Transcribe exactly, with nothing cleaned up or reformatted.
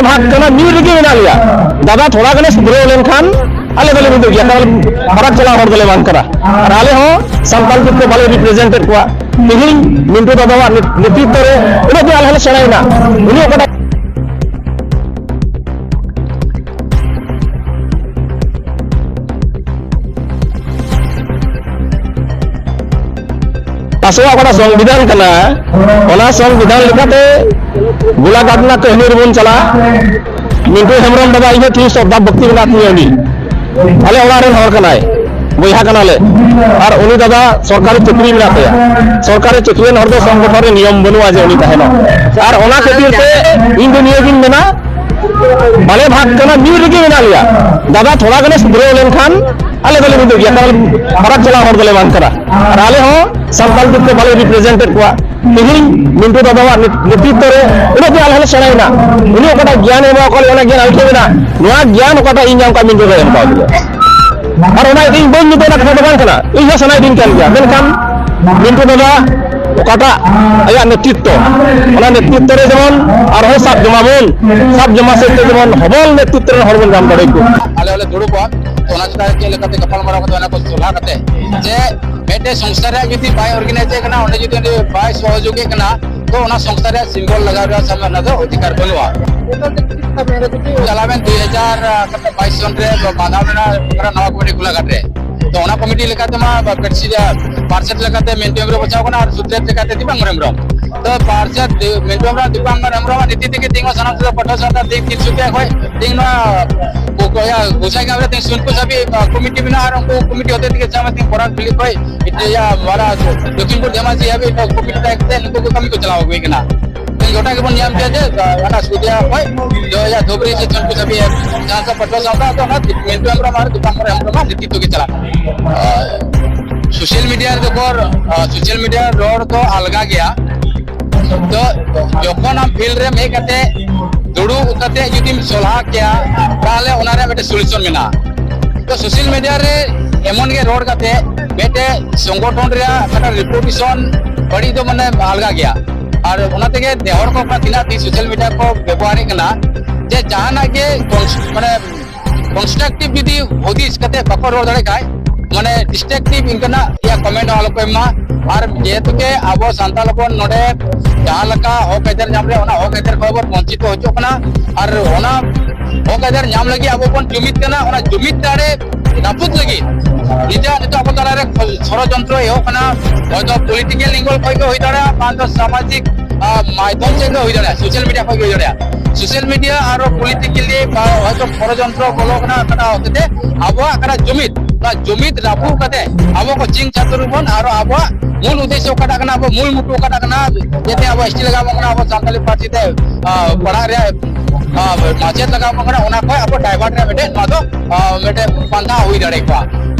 ᱵᱷᱟᱜᱽ ᱠᱟᱱᱟ, ᱢᱤᱫ ᱨᱮᱜᱮ ᱢᱮᱱᱟᱜ ᱞᱮᱭᱟ᱾ ᱫᱟᱫᱟ ᱛᱷᱚᱲᱟ ᱜᱟᱱᱮ ᱥᱩᱫᱷᱨᱟᱹᱣ ᱞᱮᱱᱠᱷᱟᱱ ᱟᱞᱮ ᱫᱚᱞᱮ ᱢᱤᱫᱚᱜ ᱜᱮᱭᱟ, ᱠᱟᱨᱚᱱ ᱯᱷᱟᱨᱟᱠ ᱪᱟᱞᱟᱣ ᱦᱚᱲ ᱫᱚᱞᱮ ᱵᱟᱝ ᱠᱟᱱᱟ᱾ ᱟᱨ ᱟᱞᱮ ᱦᱚᱸ ᱥᱟᱱᱛᱟᱲ ᱡᱟᱹᱛ ᱫᱚ ᱵᱟᱞᱮ ᱨᱤᱯᱨᱮᱡᱮᱱᱴᱮᱰ ᱠᱚᱣᱟ᱾ ᱛᱮᱦᱮᱧ ᱢᱤᱱᱴᱩ ᱫᱟᱫᱟᱣᱟᱜ ᱱᱮᱛᱨᱤᱛᱵ ᱨᱮ ᱩᱱᱟᱹᱜ ᱫᱤᱱ ᱟᱞᱮ ᱦᱚᱸᱞᱮ ᱥᱮᱬᱟᱭᱮᱱᱟ᱾ ᱩᱱᱤ ᱚᱠᱟᱴᱟᱜ ᱟᱥᱚᱜ ᱚᱠᱟᱴᱟᱜ ᱥᱚᱝᱵᱤᱫᱷᱟᱱ ᱠᱟᱱᱟ, ᱚᱱᱟ ᱥᱚᱝᱵᱤᱫᱷᱟᱱ ᱞᱮᱠᱟᱛᱮ ᱜᱳᱞᱟᱜᱷᱟᱴ ᱨᱮᱱᱟᱜ ᱠᱟᱹᱦᱱᱤ ᱨᱮᱵᱚᱱ ᱪᱟᱞᱟᱜᱼᱟ᱾ ᱢᱤᱱᱴᱩ ᱦᱮᱢᱵᱨᱚᱢ ᱫᱟᱫᱟ ᱤᱧ ᱦᱚᱸ ᱛᱤᱧ ᱥᱨᱚᱫᱷᱟ ᱵᱷᱚᱠᱛᱤ ᱢᱮᱱᱟᱜ ᱛᱤᱧᱟᱹ, ᱩᱱᱤ ᱟᱞᱮ ᱚᱲᱟᱜ ᱨᱮᱱ ᱦᱚᱲ ᱠᱟᱱᱟᱭ, ᱵᱚᱭᱦᱟ ᱠᱟᱱᱟᱞᱮ᱾ ᱟᱨ ᱩᱱᱤ ᱫᱟᱫᱟ ᱥᱚᱨᱠᱟᱨᱤ ᱪᱟᱹᱠᱨᱤ ᱢᱮᱱᱟᱜ ᱛᱟᱭᱟ᱾ ᱥᱚᱨᱠᱟᱨᱤ ᱪᱟᱹᱠᱨᱤᱭᱟᱱ ᱦᱚᱲ ᱫᱚ ᱥᱚᱝᱜᱚᱴᱷᱚᱱ ᱨᱮ ᱱᱤᱭᱚᱢ ᱵᱟᱹᱱᱩᱜᱼᱟ ᱡᱮ ᱩᱱᱤ ᱛᱟᱦᱮᱱᱟ᱾ ᱟᱨ ᱚᱱᱟ ᱠᱷᱟᱹᱛᱤᱨ ᱛᱮ ᱤᱧ ᱫᱚ ᱱᱤᱭᱟᱹ ᱜᱤᱧ ᱢᱮᱱᱟ, ᱵᱟᱞᱮ ᱵᱷᱟᱜᱽ ᱠᱟᱱᱟ, ᱢᱤᱫ ᱨᱮᱜᱮ ᱢᱮᱱᱟᱜ ᱞᱮᱭᱟ᱾ ᱫᱟᱫᱟ ᱛᱷᱚᱲᱟ ᱜᱟᱱᱮ ᱥᱩᱫᱷᱨᱟᱹᱣ ᱞᱮᱱᱠᱷᱟᱱ ᱟᱞᱮ ᱫᱚᱞᱮ ᱢᱤᱫᱚᱜ ᱜᱮᱭᱟ, ᱠᱟᱨᱚᱱ ᱯᱷᱟᱨᱟᱠ ᱪᱟᱞᱟᱣ ᱦᱚᱲ ᱫᱚᱞᱮ ᱵᱟᱝ ᱠᱟᱱᱟ᱾ ᱟᱨ ᱟᱞᱮ ᱦᱚᱸ ᱥᱟᱱᱛᱟᱲ ᱡᱟᱹᱛ ᱫᱚ ᱵᱟᱞᱮ ᱨᱤᱯᱨᱮᱡᱮᱱᱴᱮᱰ ᱠᱚᱣᱟ᱾ ᱛᱮᱦᱮᱧ ᱢᱤᱱᱴᱩ ᱫᱟᱫᱟᱣᱟᱜ ᱱᱮᱛ-, ᱱᱮᱛᱨᱤᱛᱵ ᱨᱮ ᱩᱱᱟᱹᱜ ᱫᱤᱱ ᱟᱞᱮ ᱦᱚᱸᱞᱮ ᱥᱮᱬᱟᱭᱮᱱᱟ᱾ ᱩᱱᱤ ᱚᱠᱟᱴᱟᱜ ᱜᱮᱭᱟᱱ ᱮᱢᱟ ᱠᱟᱫ ᱞᱮᱭᱟ, ᱚᱱᱟ ᱜᱮᱭᱟᱱ ᱟᱹᱰᱤ ᱴᱷᱮᱱ ᱢᱮᱱᱟᱜᱼᱟ᱾ ᱱᱚᱣᱟ ᱜᱮᱭᱟᱱ ᱚᱠᱟᱴᱟᱜ ᱤᱧ ᱧᱟᱢ ᱠᱟᱜ, ᱢᱤᱱᱴᱩ ᱫᱟᱫᱟᱭ ᱮᱢ ᱠᱟᱣᱫᱤᱧᱟ᱾ ᱟᱨ ᱚᱱᱟ ᱤᱧ ᱵᱟᱹᱧ ᱢᱮᱛᱟᱭᱟ, ᱠᱟᱛᱷᱟ ᱫᱚ ᱵᱟᱝ ᱠᱟᱱᱟ, ᱤᱧ ᱦᱚᱸ ᱥᱮᱬᱟᱭ ᱫᱤᱧ ᱠᱟᱱ ᱜᱮᱭᱟ, ᱢᱮᱱᱠᱷᱟᱱ ᱢᱤᱱᱴᱩ ᱫᱟᱫᱟ ᱚᱠᱟᱴᱟᱜ ᱟᱭᱟᱜ ᱱᱮᱛᱨᱤᱛᱵ, ᱚᱱᱟ ᱱᱮᱛᱨᱤᱛᱵ ᱨᱮ ᱡᱮᱢᱚᱱ ᱟᱨᱦᱚᱸ ᱥᱟᱵ ᱡᱚᱢᱟ ᱵᱚᱱ, ᱥᱟᱵ ᱡᱚᱢᱟ ᱥᱮᱫ ᱛᱮ ᱡᱮᱢᱚᱱ ᱦᱚᱵᱚᱞ ᱱᱮᱛᱨᱤᱛᱵ ᱨᱮᱱ ᱦᱚᱲ ᱵᱚᱱ ᱧᱟᱢ ᱫᱟᱲᱮᱭᱟᱠᱚ᱾ ᱟᱞᱮ ᱦᱚᱸᱞᱮ ᱫᱩᱲᱩᱵᱚᱜᱼᱟ, ᱛᱚ ᱚᱱᱟ ᱪᱮᱛᱟᱱ ᱨᱮ ᱪᱮᱫ ᱞᱮᱠᱟᱛᱮ ᱜᱟᱯᱟᱞᱢᱟᱨᱟᱣ ᱠᱟᱛᱮ ᱚᱱᱟ ᱠᱚ ᱥᱚᱞᱦᱟ ᱠᱟᱛᱮ, ᱡᱮ ᱢᱤᱫᱴᱮᱡ ᱥᱚᱝᱥᱛᱷᱟ ᱨᱮᱭᱟᱜ ᱡᱩᱫᱤ ᱵᱟᱭ ᱚᱨᱜᱮᱱᱟᱭᱤᱡ ᱠᱟᱱᱟ, ᱚᱸᱰᱮ ᱡᱩᱫᱤ ᱩᱱᱤ ᱵᱟᱭ ᱥᱚᱦᱚᱡᱳᱜᱤ ᱠᱟᱱᱟ, ᱛᱚ ᱚᱱᱟ ᱥᱚᱝᱥᱛᱷᱟ ᱨᱮᱭᱟᱜ ᱥᱤᱢᱵᱚᱞ ᱞᱟᱜᱟᱣ ᱨᱮᱭᱟᱜ ᱥᱟᱢᱱᱟ ᱨᱮᱱᱟᱜ ᱫᱚ ᱚᱫᱷᱤᱠᱟᱨ ᱵᱟᱹᱱᱩᱜᱼᱟ᱾ ᱪᱟᱞᱟᱣᱮᱱ ᱫᱩᱭ ᱦᱟᱡᱟᱨ ᱵᱟᱭᱤᱥ ᱥᱚᱱ ᱨᱮ ᱵᱟᱸᱫᱷᱟᱣ ᱞᱮᱱᱟ ᱱᱟᱣᱟ ᱠᱚᱢᱤᱴᱤ ᱜᱳᱞᱟᱜᱷᱟᱴ ᱨᱮ᱾ ᱛᱚ ᱚᱱᱟ ᱠᱚᱢᱤᱴᱤ ᱞᱮᱠᱟᱛᱮ ᱢᱟ ᱯᱟᱨᱥᱮᱫ ᱞᱮᱠᱟᱛᱮ ᱢᱤᱱᱴᱩ ᱦᱮᱢᱵᱨᱚᱢ ᱵᱟᱪᱷᱟᱣ ᱠᱟᱱᱟ ᱟᱨ ᱥᱩᱛᱨᱮᱛ ᱞᱮᱠᱟᱛᱮ ᱫᱤᱯᱟᱝᱠᱚᱨ ᱦᱮᱢᱵᱨᱚᱢ᱾ ᱛᱚ ᱯᱟᱨᱥᱮᱫ ᱢᱤᱱᱴᱩ ᱦᱮᱢᱵᱨᱚᱢ, ᱫᱤᱯᱟᱝᱠᱚᱨ ᱦᱮᱢᱵᱨᱚᱢ ᱟᱜ ᱱᱤᱛᱤ ᱛᱮᱜᱮ ᱛᱤᱦᱤᱧ ᱥᱟᱱᱟᱢ ᱥᱮᱫ ᱯᱟᱹᱴᱷᱩᱣᱟᱹ ᱥᱟᱶᱛᱟ ᱛᱤᱦᱤᱧ ᱛᱤᱱᱥᱩᱠᱤᱭᱟ ᱠᱷᱚᱱ ᱛᱤᱦᱤᱧ ᱱᱚᱣᱟ ᱜᱳ-, ᱜᱳ-, ᱤᱭᱟᱹ, ᱜᱳᱥᱟᱭᱜᱟᱸᱣ ᱨᱮ ᱛᱤᱦᱤᱧ ᱥᱩᱱᱠᱩ ᱥᱟᱵᱤ, ᱟ, ᱠᱚᱢᱤᱴᱤ ᱢᱮᱱᱟᱜᱼᱟ ᱟᱨ ᱩᱱᱠᱩ ᱠᱚᱢᱤᱴᱤ ᱦᱚᱛᱮ ᱛᱮᱜᱮ ᱪᱟᱞᱟᱜ ᱠᱟᱱᱟ ᱛᱤᱦᱤᱧ ᱯᱚᱨᱟᱠ ᱵᱷᱮᱞᱤ ᱠᱷᱚᱱ ᱤᱭᱟᱹ, ᱢᱟᱨᱟ ᱫᱚᱠᱠᱷᱤᱱᱯᱩᱨ ᱫᱷᱮᱢᱟᱡᱤ ᱦᱟᱹᱵᱤᱡ ᱱᱚᱣᱟ ᱠᱚᱢᱤᱴᱤ ᱛᱟᱦᱮᱸ ᱠᱟᱛᱮ ᱱᱩᱠᱩ ᱠᱚ ᱠᱟᱹᱢᱤ ᱠᱚ ᱪᱟᱞᱟᱣ ᱟᱹᱜᱩᱭᱮᱫ ᱠᱟᱱᱟ᱾ ᱛᱮᱦᱮᱧ ᱜᱚᱴᱟ ᱜᱮᱵᱚᱱ ᱧᱟᱢ ᱠᱮᱭᱟ ᱡᱮ, ᱚᱱᱟ ᱥᱩᱫᱤᱭᱟ ᱠᱷᱚᱡ ᱡᱚᱭᱟ ᱫᱷᱩᱵᱨᱤ ᱥᱮ ᱪᱚᱱᱠᱩ ᱥᱟᱵᱤ ᱡᱟᱦᱟᱸ ᱥᱮ ᱯᱟᱹᱴᱷᱩᱣᱟᱹ ᱥᱟᱶᱛᱟ ᱫᱚ ᱚᱱᱟ ᱢᱤᱱᱴᱩ ᱦᱮᱢᱵᱨᱚᱢ ᱟᱨ ᱫᱤᱯᱟᱝᱠᱚᱨ ᱦᱮᱢᱵᱨᱚᱢ ᱟᱜ ᱱᱮᱛᱨᱤᱛᱵ ᱜᱮ ᱪᱟᱞᱟᱜ ᱠᱟᱱᱟ᱾ ᱥᱳᱥᱟᱞ ᱢᱤᱰᱤᱭᱟ ᱨᱮᱫᱚ ᱠᱚ, ᱥᱳᱥᱟᱞ ᱢᱤᱰᱤᱭᱟ ᱨᱚᱲ ᱫᱚ ᱟᱞᱜᱟ ᱜᱮᱭᱟ᱾ ᱛᱚ ᱡᱚᱠᱷᱚᱱ ᱟᱢ ᱯᱷᱤᱞᱰ ᱨᱮᱢ ᱦᱮᱡ ᱠᱟᱛᱮ ᱫᱩᱲᱩᱵ ᱠᱟᱛᱮ ᱡᱩᱫᱤᱢ ᱥᱚᱞᱦᱟ ᱠᱮᱭᱟ, ᱛᱟᱦᱞᱮ ᱚᱱᱟ ᱨᱮᱭᱟᱜ ᱢᱤᱫᱴᱮᱱ ᱥᱚᱞᱩᱥᱚᱱ ᱢᱮᱱᱟᱜᱼᱟ᱾ ᱛᱚ ᱥᱳᱥᱟᱞ ᱢᱤᱰᱤᱭᱟ ᱨᱮ ᱮᱢᱚᱱ ᱜᱮ ᱨᱚᱲ ᱠᱟᱛᱮ ᱢᱤᱫᱴᱮᱡ ᱥᱚᱝᱜᱚᱴᱷᱚᱱ ᱨᱮᱭᱟᱜ ᱢᱤᱫᱴᱮᱱ ᱨᱮᱯᱩᱴᱮᱥᱚᱱ ᱵᱟᱹᱲᱤᱡ ᱫᱚ ᱢᱟᱱᱮ ᱟᱞᱜᱟ ᱜᱮᱭᱟ᱾ ᱟᱨ ᱚᱱᱟ ᱛᱮᱜᱮ ᱱᱮᱦᱚᱨ ᱠᱚ ᱠᱟᱱᱟ, ᱛᱤᱱᱟᱹᱜ ᱫᱤᱱ ᱥᱳᱥᱟᱞ ᱢᱤᱰᱤᱭᱟ ᱠᱚ ᱵᱮᱵᱚᱦᱟᱨᱮᱫ ᱠᱟᱱᱟ, ᱡᱮ ᱡᱟᱦᱟᱱᱟᱜ ᱜᱮ cons- ᱢᱟᱱᱮ ᱠᱚᱱᱥᱴᱨᱟᱠᱴᱤᱵᱷ ᱡᱩᱫᱤ ᱦᱩᱫᱤᱥ ᱠᱟᱛᱮ ᱵᱟᱠᱚ ᱨᱚᱲ ᱫᱟᱲᱮᱭᱟᱜ ᱠᱷᱟᱡ, ᱢᱟᱱᱮ ᱰᱤᱥᱴᱨᱟᱠᱴᱤᱵᱷ ᱤᱱᱠᱟᱱᱟᱜ ᱤᱭᱟᱹ ᱠᱚᱢᱮᱱᱴ ᱦᱚᱸ ᱟᱞᱚ ᱠᱚ ᱮᱢ ᱢᱟ᱾ ᱟᱨ ᱡᱮᱦᱮᱛᱩ ᱜᱮ ᱟᱵᱚ ᱥᱟᱱᱛᱟᱲ ᱦᱚᱯᱚᱱ ᱱᱚᱰᱮ ᱡᱟᱦᱟᱸ ᱞᱮᱠᱟ ᱦᱚᱠ ᱟᱹᱭᱫᱟᱹᱨ ᱧᱟᱢ ᱨᱮᱭᱟᱜ, ᱚᱱᱟ ᱦᱚᱠ ᱟᱹᱭᱫᱟᱹᱨ ᱠᱷᱚᱱ ᱵᱚᱱ ᱵᱚᱧᱪᱤᱛ ᱦᱚᱪᱚᱜ ᱠᱟᱱᱟ᱾ ᱟᱨ ᱚᱱᱟ ᱦᱚᱠ ᱟᱹᱭᱫᱟᱹᱨ ᱧᱟᱢ ᱞᱟᱹᱜᱤᱫ ᱟᱵᱚ ᱵᱚᱱ ᱡᱩᱢᱤᱫ ᱠᱟᱱᱟ, ᱚᱱᱟ ᱡᱩᱢᱤᱫ ᱫᱟᱲᱮ ᱨᱟᱹᱯᱩᱫ ᱞᱟᱹᱜᱤᱫ ᱱᱤᱡᱮᱨᱟᱜ ᱱᱤᱛᱚᱜ ᱟᱵᱚ ᱛᱟᱞᱟᱨᱮ ᱥᱚᱲᱚᱡᱚᱱᱛᱨᱚ ᱮᱦᱚᱵ ᱠᱟᱱᱟ᱾ ᱦᱚᱭᱛᱚ ᱯᱚᱞᱤᱴᱤᱠᱮᱞ ᱮᱝᱜᱮᱞ ᱠᱷᱚᱱ ᱜᱮ ᱦᱩᱭ ᱫᱟᱲᱮᱭᱟᱜᱼᱟ, ᱵᱟᱝ ᱫᱚ ᱥᱟᱢᱟᱡᱤᱠ ᱟᱨ ᱢᱟᱫᱽᱫᱷᱚᱢ ᱪᱮᱫ ᱦᱩᱭ ᱫᱟᱲᱮᱭᱟᱜᱼᱟ, ᱥᱳᱥᱟᱞ ᱢᱤᱰᱤᱟ ᱠᱷᱚᱱ ᱜᱮ ᱦᱩᱭ ᱫᱟᱲᱮᱭᱟᱜᱼᱟ᱾ ᱥᱳᱥᱟᱞ ᱢᱤᱰᱤᱟ ᱟᱨ ᱯᱚᱞᱤᱴᱤᱠᱮᱞᱤ ᱦᱚᱭᱛᱚ ᱥᱚᱲᱚᱡᱚᱱᱛᱨᱚ ᱵᱚᱞᱚ ᱠᱟᱱᱟ, ᱚᱠᱟᱴᱟᱜ ᱦᱚᱛᱮᱛᱮ ᱟᱵᱚᱣᱟᱜ ᱚᱠᱟᱴᱟᱜ ᱡᱩᱢᱤᱫ, ᱚᱱᱟ ᱡᱩᱢᱤᱫ ᱨᱟᱹᱯᱩᱫ ᱠᱟᱛᱮ ᱟᱵᱚ ᱠᱚ ᱪᱤᱝ ᱪᱟᱹᱛᱩᱨ ᱵᱚᱱ, ᱟᱨᱚ ᱟᱵᱚᱣᱟᱜ ᱢᱩᱞ ᱩᱫᱽᱫᱮᱥᱥᱚ ᱚᱠᱟᱴᱟᱜ ᱠᱟᱱᱟ, ᱟᱵᱚ ᱢᱩᱞ ᱢᱩᱴᱩ ᱚᱠᱟᱴᱟᱜ ᱠᱟᱱᱟ, ᱡᱟᱛᱮ ᱟᱵᱚ ᱮᱥᱴᱤ ᱞᱟᱜᱟᱣ ᱵᱚᱱ ᱠᱟᱱᱟ, ᱟᱵᱚ ᱥᱟᱱᱛᱟᱲᱤ ᱯᱟᱹᱨᱥᱤ ᱛᱮ ᱟᱨ ᱯᱟᱲᱦᱟᱜ ᱨᱮᱭᱟᱜ ᱟᱨ ᱢᱟᱪᱮᱫ ᱞᱟᱜᱟᱣ ᱵᱚᱱ ᱠᱟᱱᱟ, ᱚᱱᱟ ᱠᱷᱚᱱ ᱟᱵᱚ ᱰᱟᱭᱵᱷᱟᱨᱴ ᱨᱮᱭᱟᱜ ᱢᱤᱫᱴᱮᱱ ᱱᱚᱣᱟ ᱫᱚ ᱟᱨ ᱢᱤᱫᱴᱮᱱ ᱯᱟᱱᱛᱷᱟ ᱦᱩᱭ ᱫᱟᱲᱮ ᱠᱚᱣᱟ᱾